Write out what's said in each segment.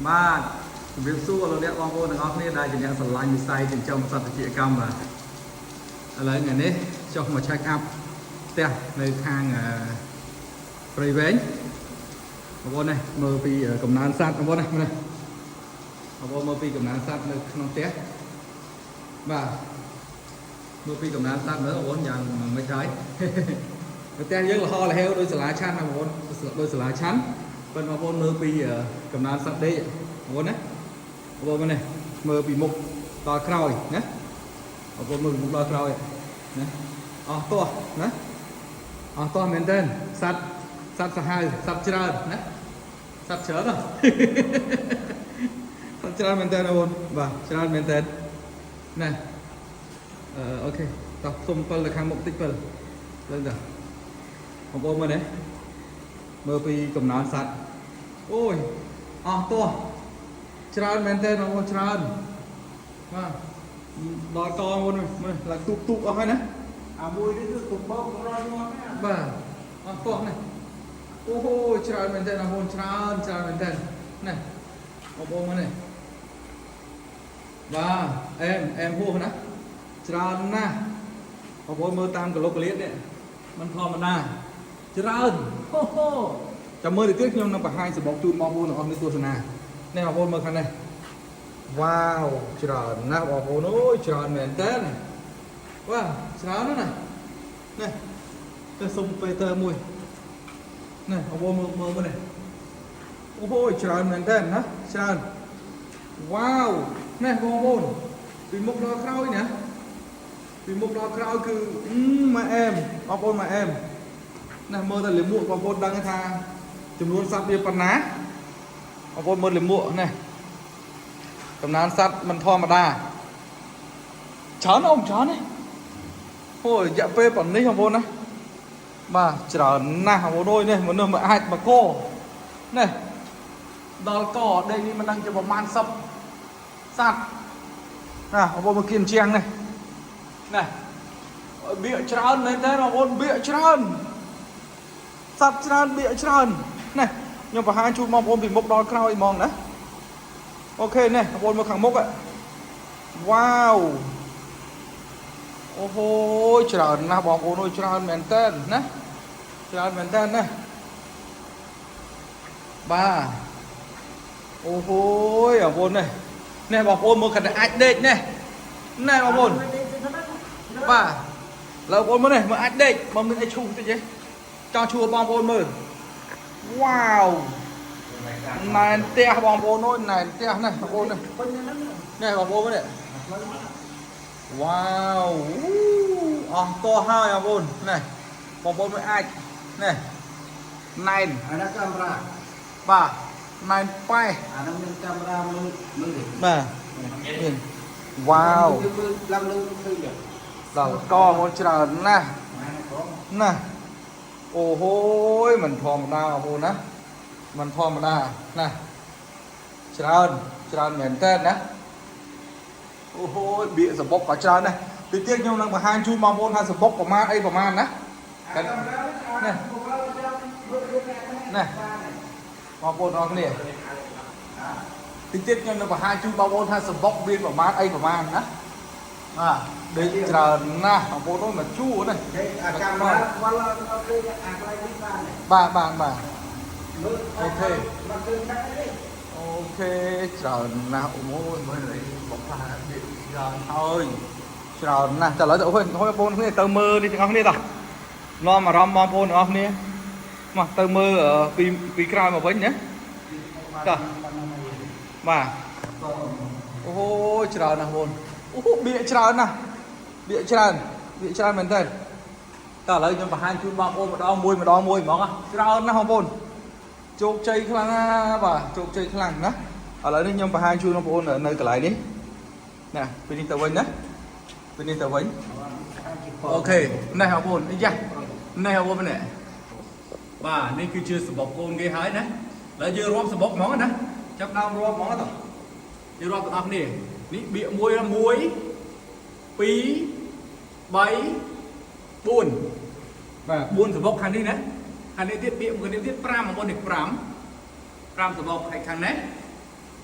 បាទជំរាបសួរលោកអ្នកបងប្អូនទាំងអស់គ្នាដែលជាអ្នកស្រឡាញ់វិស័យចិញ្ចឹមសត្វត្រចៀកកម្មបាទឥឡូវថ្ងៃនេះចុះមក check up ផ្ទះនៅខាងអឺព្រៃវែងបងប្អូននេះមើលពីកំណើនសត្វបងប្អូននេះមើលនេះបងប្អូនមើលពីកំណើនសត្វនៅក្នុងផ្ទះបាទមើលពីកំណើនសត្វមើលបងប្អូនយ៉ាងមិនហើយ ផ្ទះយើងលហលហេវដោយសាលាឆាន់ណាបងប្អូនដោយសាលាឆាន់ប៉ុន្តែបងប្អូនមើលពីកំណើនសត្វដេកបងប្អូនណាបងប្អូនមើលនេះមើលពីមុខដល់ក្រោយណាបងប្អូនមើលពីមុខដល់ក្រោយណាអស់ទាស់ណាអស់ទាស់មែនទែនសត្វសត្វសាហាវសត្វច្រើនណាសត្វច្រើនណាស់ សត្វច្រើនមែនទែនបងប្អូនបាទច្រើនមែនទែនណាអឺ OK តោះសុំពិលទៅខាងមុខតិចពិលឡើងតា បងប្អូនមើលនេះមើលពីកំណើនសត្វអូយអស់ទាស់ច្រើនមែនទេបងប្អូនច្រើនបាទដល់កបងប្អូនមើលឡើងទូកទូកអស់ហើយណា អាមួយនេះគឺកំពងរយងាប់ណា បាទអស់ទាស់នេះអូហូច្រើនមែនទេបងប្អូនច្រើនច្រើនមែនទេណាបងប្អូនមើលនេះបាទអែមអែមហួសណាច្រើនណាស់បងប្អូនមើលតាមកលុកកលៀតនេះមិនធម្មតាច្រើនហូហូចាំមើលទៅទៀតខ្ញុំនឹងបង្ហាញសម្បុកជូនបងប្អូនទាំងអស់នេះទស្សនានេះបងប្អូនមើលខាងនេះវ៉ាវច្រើនណាស់បងប្អូនអើយច្រើនមែនតើបាទច្រើនណាស់ណានេះទៅសុំពេតើមួយនេះបងប្អូនមើលមើលមើលនេះអូហូច្រើនមែនតើណាច្រើនវ៉ាវនេះបងប្អូនពីមុខដល់ក្រោយណា ពីមុខដល់ក្រោយគឺអឺម៉ែអែមបងប្អូនម៉ែអែមណាមើលតែលាមកបងប្អូនដឹងថាចំនួនសត្វវាប៉ុណ្ណាបងប្អូនមើលលាមកនេះកំណើនសត្វមិនធម្មតាច្រើនអូមច្រើនណាអូយរយៈពេលប៉ុណ្នេះបងប្អូនណាបាទច្រើនណាស់បងប្អូនអើយនេះមនុស្សមិនអាចមកកនេះដល់កដេកនេះមិនដឹងជាប្រមាណសឹបសត្វណាបងប្អូនមកគៀនជាងនេះ ណែបៀកច្រើនមែនតើបងប្អូនបៀកច្រើនសត្វច្រើនបៀកច្រើនណែខ្ញុំបង្ហាញជូនបងប្អូនពីមុខដល់ក្រោយហ្មងណា OK នេះបងប្អូនមើលខាងមុខវ៉ាវអូហូច្រើនណាស់បងប្អូនអើយច្រើនមែនតើណាច្រើនមែនតើណាបាទអូហូបងប្អូននេះនេះបងប្អូនមើលកណ្ដាលអាចដេកនេះណែបងប្អូន បាទឡើយបងប្អូនមើលនេះមើលអាចដេកបើមានអីឈូសតិចទេចង់ឈួរបងប្អូនមើលវ៉ាវណែនផ្ទះបងប្អូនអើយណែនផ្ទះណាស់បងប្អូននេះ ពេញហ្នឹង នេះបងប្អូនមើលនេះវ៉ាវអស់តោះហើយបងប្អូននេះបងប្អូនមើលអាចនេះណែន អានេះកាមេរ៉ា បាទណែនប៉ែស អានោះមានកាមេរ៉ាមើលមើល បាទមានវ៉ាវ មើលឡើងលើឃើញទេ ដល់កបងប្អូនច្រើនណាស់ ណាបង ណាអូហូយមិនធម្មតាបងប្អូនណាមិនធម្មតាណាច្រើនច្រើនមែនតើណាអូហូយបៀកសបុកក៏ច្រើនណាស់ទីទៀតខ្ញុំនឹងបង្ហាញជូនបងប្អូនថាសបុកប្រមាណអីប្រមាណណា កាមេរ៉ា នេះនេះបងប្អូនអរគ្នាទីទៀតខ្ញុំនឹងបង្ហាញជូនបងប្អូនថាសបុកមានប្រមាណអីប្រមាណណាបាទដេកច្រើនណាស់បងប្អូនអើយមកជួរណា គេអាកាមេរ៉ាវល់អត់ឃើញអាកន្លែងនេះបានទេ បាទបាទបាទ មើល OK មកឃើញខាងនេះ OK ច្រើនណាស់អូយមើលនេះបងផ្លាវាច្រើនហើយច្រើនណាស់តែឥឡូវទៅអូយអូយបងប្អូនគ្នាទៅមើលនេះទាំងអស់គ្នាតោះនាំអារម្មណ៍បងប្អូនទាំងអស់គ្នាមកទៅមើលពីពីក្រោយមកវិញណាតោះបាទអូយច្រើនណាស់បងអូបៀកច្រើនណាស់បៀកច្រើនបៀកច្រើនមែនតើតោះឥឡូវខ្ញុំបង្ហាញជូនបងប្អូនម្ដងមួយម្ដងមួយហ្មងច្រើនណាស់បងប្អូន ជោគជ័យខ្លាំងណាស់បាទជោគជ័យខ្លាំងណាស់ឥឡូវនេះខ្ញុំបង្ហាញជូនបងប្អូននៅកន្លែងនេះណាពីនេះទៅវិញណាពីនេះទៅវិញ OK នេះបងប្អូនអាយ៉ានេះបងប្អូននេះបាទនេះគឺជាសបុកកូនគេហើយណាឥឡូវយើងរាប់សបុកហ្មងណាចាប់ដើមរាប់ហ្មងតោះយើងរាប់ទាំងអស់គ្នានេះបៀកមួយ1 2 3 4បាទ4សបុកខាងនេះណាខាងនេះទៀតបៀកមួយនេះទៀត5បងប្អូននេះ5 5សបុកហើយខាងនេះ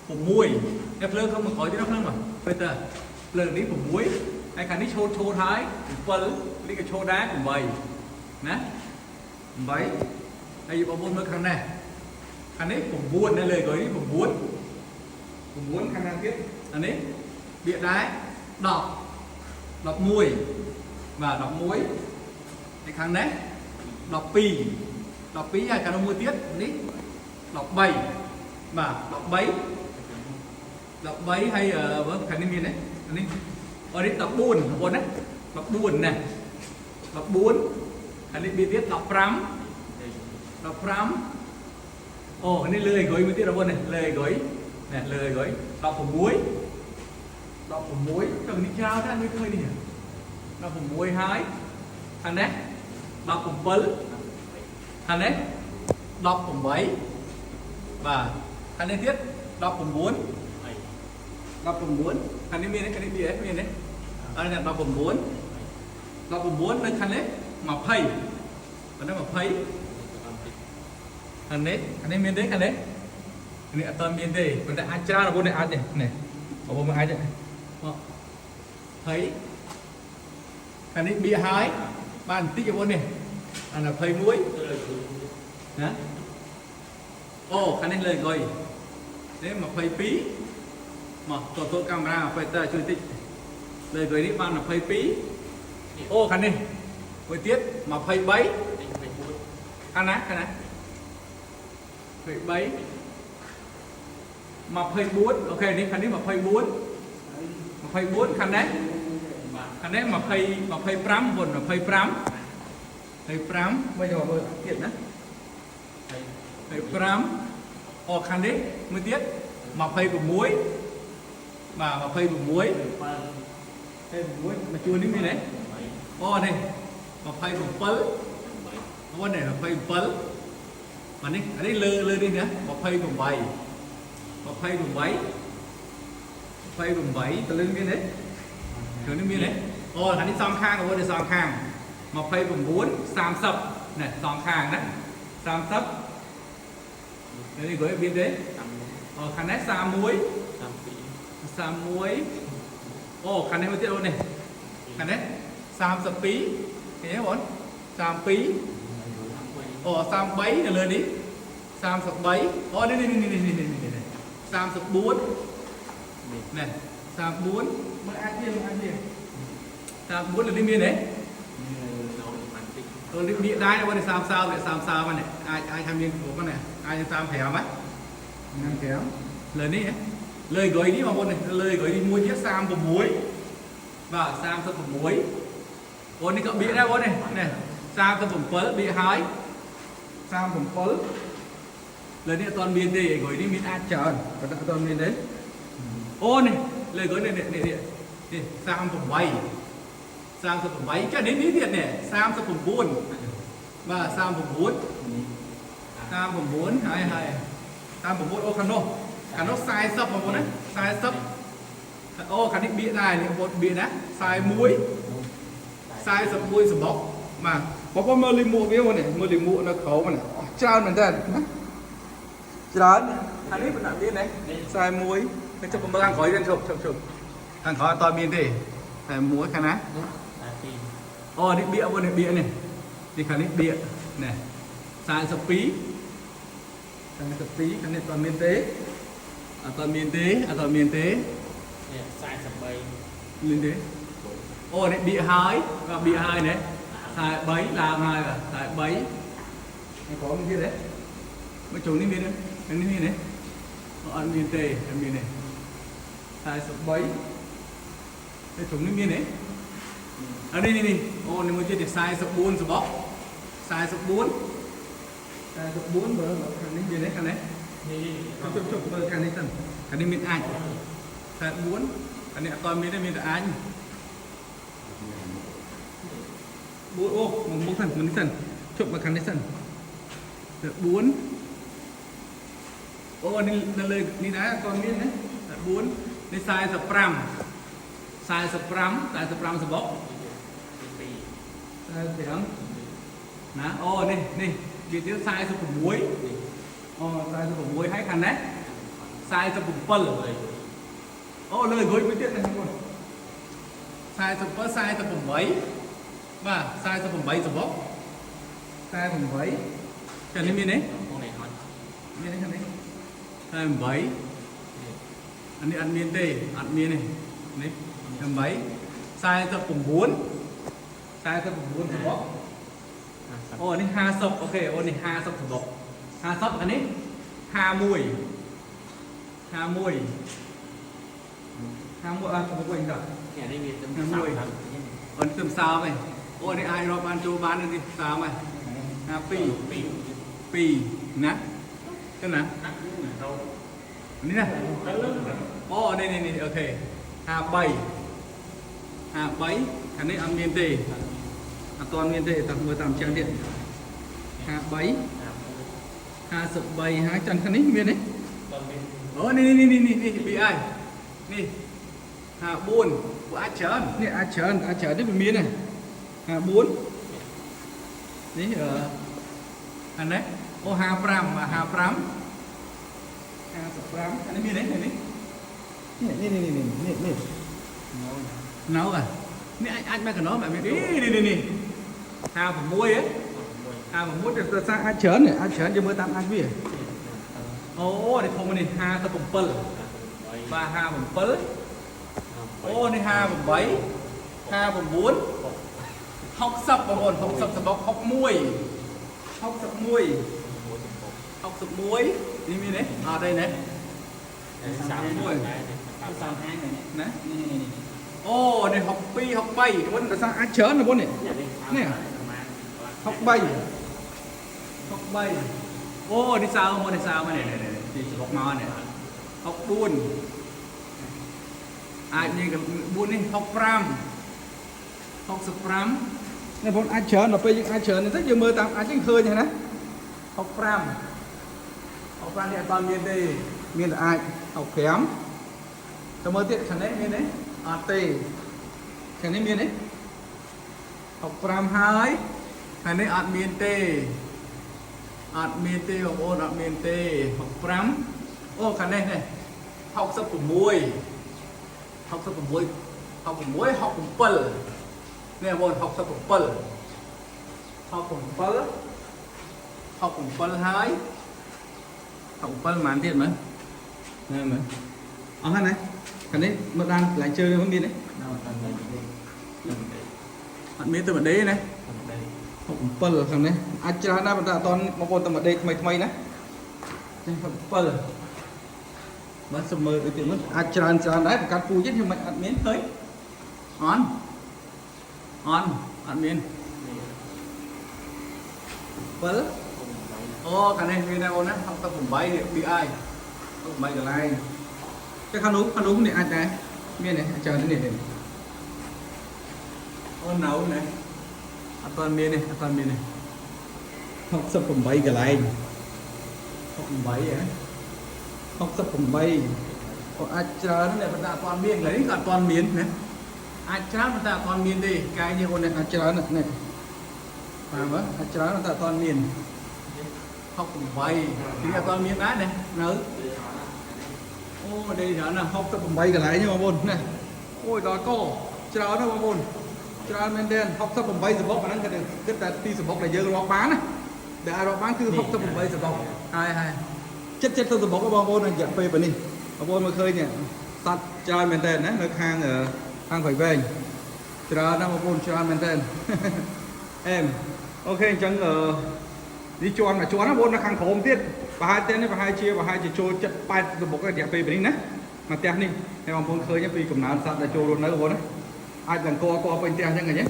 6តែភ្លើងខំមកក្រោយទៀតណាភ្លើងមកពេលតើភ្លើងនេះ6ហើយខាងនេះឆូតឆូតហើយ7នេះក៏ឆូតដែរ8ណា8ហើយបងប្អូនមើលខាងនេះខាងនេះ9នៅលើក្រោយនេះ9 9ខាងណាទៀតអានេះបៀកដែរ10 11បាទ11ហើយខាងនេះ12 12ហើយខាងនោះមួយទៀតនេះ13បាទ13 13ហើយមើលខាងនេះមានទេអានេះអូនេះ14បងប្អូនណា14ណា14ខាងនេះមានទៀត15 15អូនេះលើឲ្យក្រោយមួយទៀតបងប្អូននេះលើឲ្យក្រោយនេះលើឲ្យក្រោយ16 16ទៅនេះច្រើនណាស់នេះឃើញនេះ16ហើយខាងនេះ17ខាងនេះ18បាទខាងនេះទៀត19 19ខាងនេះមានទេខាងនេះមានទេមានទេអរនេះ19 19នៅខាងនេះ20អានេះ20ខាងនេះខាងនេះមានទេខាងនេះនេះអត់មានទេប៉ុន្តែអាចច្រើនបងប្អូននេះអាចនេះនេះបងប្អូនអាចទេមក20ខាងនេះបៀហើយបានបន្តិចបងប្អូននេះអានេះ21ណាអូខាងនេះលើអង្គុយនេះ22មកតតកាមេរ៉ាពេលតើជួយតិចលើអង្គុយនេះបាន22អូខាងនេះមួយទៀត23ខាងណាខាងណា23 24អូខេនេះខាងនេះ24 24ខាងនេះខាងនេះ20 25បង25 25មើលយកមើលទៀតណា25អូខាងនេះមួយទៀត26បាទ26 26មកជួននេះមានទេអូនេះ27អូនេះ27អានេះអានេះលើលើនេះណា28 28 28តលឹងមានទេគ្រឿងនេះមានទេអូខាងនេះសងខាងអូនេះសងខាង29 30នេះសងខាងណា30នេះគ្រួយមានទេអូខាងនេះ31 31អូខាងនេះមួយទៀតអូនេះខាងនេះ32ឃើញទេបង32អូ33នៅលើនេះ33អូនេះនេះនេះនេះនេះនេះ34នេះ34មើលអាចវាមើលអាចវា34លើនេះមានទេទៅនេះមានដែរបងនេះ30សោនេះ30សោហ្នឹងអាចអាចថាមានគ្រប់ហ្នឹងអាច35ហ៎5លើនេះលើក្រោយនេះបងប្អូននេះលើក្រោយនេះមួយទៀត36បាទ36អូនេះក៏បៀកដែរបងនេះនេះ37បៀកហើយ37លើនេះអត់ទាន់មានទេក្រោយនេះមានអាចច្រើនប៉ុន្តែអត់ទាន់មានទេអូនេះលើក្រោយនេះនេះនេះនេះ38 38ចុះនេះនេះទៀតនេះ39បាទ39 39ហើយហើយ39អូខាងនោះខាងនោះ40បងប្អូនណា40អូខាងនេះបៀកដែរនេះបងប្អូនបៀកណា41 41សម្បុកបាទបងប្អូនមើលលីមួកវាបងនេះមើលលីមួកនៅក្រោមនេះអស់ច្រើនមែនតើណាច្រើនខាងនេះបណ្ដាក់មានទេ41ទៅចុះមើលខាងក្រោយទៀតជប់ជប់ជប់ខាងក្រោយអត់តមានទេ41ខាងណាអូនេះបៀកបងនេះបៀកនេះនេះខាងនេះបៀកនេះ42 42ខាងនេះអត់មានទេអត់មានទេអត់មានទេមានទេអូនេះបៀកហើយបាទបៀកហើយនេះ43ឡើងហើយបាទ43នេះក្រោមទៀតទេមកជុំនេះមានទេនេះមានទេអត់មានទេអត់មានទេ43នេះជុំនេះមានទេអនេះនេះអូនេះមួយទៀត44សបក44 44មើលខាងនេះមានទេខាងនេះជប់ជប់មើលខាងនេះសិនខាងនេះមានអាច44ខាងនេះអត់តមានទេមានតែអាច4អូមកមុខសិនមកនេះសិនជប់មកខាងនេះសិន4អូនេះនៅលើនេះដែរអត់តមានទេ4នេះ45 45 45សបក45ណាអូនេះនេះវាទៀត46អូ46ហើយខាងនេះ 47អូលើរួយមួយទៀតណាបងប្អូន47 48បាទ48សបុក48ចានេះមានទេ បងនេះអត់ មានទេខាងនេះ48អានេះអត់មានទេអត់មានទេនេះ8 49 49សបុកអូនេះ50អូខេអូនេះ50សបុក50អានេះ51 51 51អត់មកវិញតោះ នេះនេះមាន 51អូនទឹមសោមឯងអូនេះអាចរាប់បានចូលបាននេះសោមឯង52 2ណាទៅណានេះណាអូនេះនេះនេះអូខេ53 53ខាងនេះអត់មានទេអត់ទាន់មានទេតោះមើលតាមចឹងទៀត53 53ហើយចឹងខាងនេះមានទេអូនេះនេះនេះនេះនេះ BI នេះ54ពួកអាចច្រើននេះអាចច្រើនអាចច្រើននេះវាមានទេ54នេះអឺអានេះអូ55 55 55អានេះមានទេនេះនេះនេះនេះនេះនេះណៅអានេះអាចអាចមកកណោមកមាននេះនេះនេះនេះ56ហ៎56តែសារអាចច្រើននេះអាចច្រើនយើងមើលតាមអាចវាអូនេះធំនេះ57បាទ57អូនេះ58 59 60បងប្អូន60សបុក61 61 61នេះមានទេអត់ទេណា 31 35នេះ ណា នេះនេះនេះ អូនេះ62 63បងដោយសារអាចច្រើនណាបងនេះនេះ63 63អូនេះសើមកនេះសើមកនេះនេះនេះសបុកមកនេះ64អាចមាន4នេះ65 65នេះបងអាចច្រើនដល់ពេលយើងអាចច្រើនទៅយើងមើលតាមអាចយើងឃើញហ្នឹងណា65 65នេះអត់បានមានទេមានតែអាច65ទៅមើលទៀតខាងនេះមានទេអត់ទេខាងនេះមានទេ65ហើយខាងនេះអត់មានទេអត់មានទេបងប្អូនអត់មានទេ65អូខាងនេះនេះ66 66 66 67នេះបងប្អូន67 67 67ហើយ67ប៉ុន្មានទៀតមើលណែមើលអស់ហើយណាខាងនេះមកដានកន្លែងជើងនេះមានទេអត់មានទៅម្ដេណា67ខាងនេះអាចច្រើនដែរប៉ុន្តែអត់តបងប្អូនទៅម្ដេថ្មីថ្មីណានេះ67បាទសុំមើលដូចទៀតមើលអាចច្រើនច្រើនដែរបង្កាត់ពូជខ្ញុំមិនអត់មានឃើញអន់អន់អត់មាន7អូខាងនេះមានដែរអូនណា68នេះ BI 68កន្លែងតែខាងនោះខាងនោះនេះអាចដែរមានទេអាចច្រើននេះនេះអូននៅណាអត់ទាន់មានទេអត់ទាន់មានទេ68កន្លែង68ហ៎68អូអាចច្រើនណាស់ប៉ុន្តែអត់ទាន់មានកន្លែងនេះក៏អត់ទាន់មានណាអាចច្រើនប៉ុន្តែអត់ទាន់មានទេកាយនេះអូននេះអាចច្រើនណាស់នេះបាទមើលអាចច្រើនប៉ុន្តែអត់ទាន់មាន68ទីអត់ទាន់មានដែរណានៅអូដេច្រើនណាស់68កន្លែងនេះបងប្អូនណាអូយដល់កច្រើនណាស់បងប្អូនច្រើនមែនទែន68សបុកអាហ្នឹងគេគិតតែទីសបុកដែលយើងរាប់បានណាដែលអាចរាប់បានគឺ68សបុកហើយហើយចិត្តចិត្តទៅសបុកបងប្អូនរយៈពេលនេះបងប្អូនមើលឃើញនេះសត្វច្រើនមែនទែនណានៅខាងខាងព្រៃវែងច្រើនណាស់បងប្អូនច្រើនមែនទែនអែមអូខេអញ្ចឹងអឺនេះជាន់មកជាន់ណាបងប្អូននៅខាងក្រោមទៀតប្រហែលផ្ទះនេះប្រហែលជាប្រហែលជាចូលចិត្ត80សបុករយៈពេលនេះណាមកផ្ទះនេះហើយបងប្អូនឃើញពីកំណើនសត្វដែលចូលរស់នៅបងប្អូនណាអាចឡើងកកពេញផ្ទះអញ្ចឹងឃើញទេ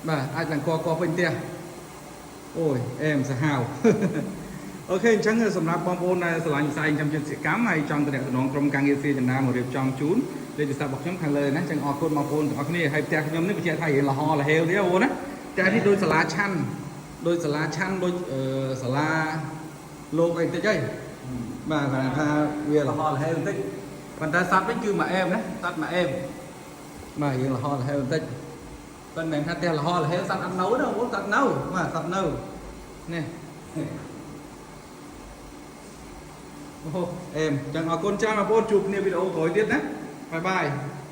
បាទអាចឡើងកកពេញផ្ទះអូយអែមសាហាវ អូខេអញ្ចឹងសម្រាប់បងប្អូនដែលស្រឡាញ់វិស័យចិញ្ចឹមជីវិតសិកម្មហើយចង់តំណតំណងក្រុមការងារសៀចិន្តាមករៀបចំជូនលេខទូរស័ព្ទរបស់ខ្ញុំខាងលើណាអញ្ចឹងអរគុណបងប្អូនទាំងអស់គ្នាហើយផ្ទះខ្ញុំនេះបញ្ជាក់ថារៀងលហលហេវទេបងប្អូនណាផ្ទះនេះដូចសាលាឆាន់ដូចសាលាឆាន់ដូចអឺសាលាលោកអីបន្តិចហីបាទគាត់ថាវាលហលហេវបន្តិចប៉ុន្តែសត្វវិញគឺមួយអែមណាសត្វមួយអែមបាទរៀងលហលហេវបន្តិចប៉ុន្តែមិនមែនថាផ្ទះលហលហេវសត្វអត់នៅទេបងប្អូនសត្វនៅបាទសត្វនៅនេះ អូអេមចឹងអរគុណច្រើនបងប្អូនជួបគ្នាវីដេអូក្រោយទៀតណាបាយបាយ។